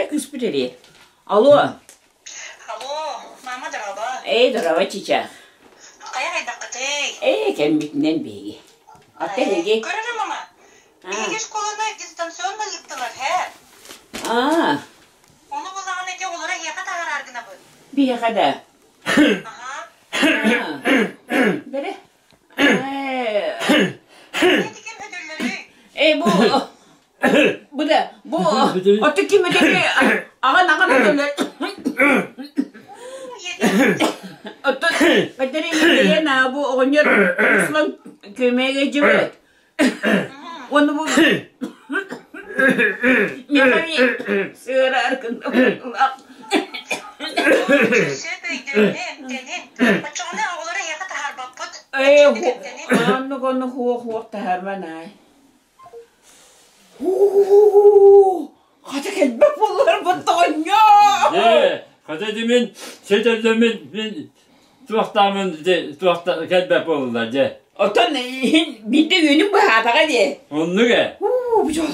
Биһиэхэ кыыспыт эрийэр. Алло. Алло, мама дорообо. Эй, дорообо, чичаах. Хайа хайдаххытый? Ээ, кэммитинэн биһиги. Ата эһиги? Көрөрө мама. Биһиги школаны дистанционно ыыттылар, һэ? Аа. Ону булаҕын ити оҕолоро эһиэхэ таһаарар гынабыт. Биһиэхэ да. Аха. Бэрэ. Ити ким өтөллөрүй? Эй, бу Бу да, бу оту ким өтөкө аҕан аҕан өтөлөр. Оттон бэдери ийэн бу оҕонньор Руслан көмөгэ дьыбыт. Уонна бу Михаил сыарар кыннах. Сөп өйдөрүнэ эмтэнин. Оччоҕуна оҕолору эһиэхэ таһаарбаппыт. Ээ, оннук оннук хуох-хуох таһаарбан аай. Хата кэлбэт буолларбын тоҕонньоо! Дьэ, хата ити мин сөтөллөммүн мин туохтаамын туохта кэлбэт буоллулар дьэ. Оттон иһин биирдэ үөнүм быһаатаҕа дии. Оннук ээ. Уу, бу дьол.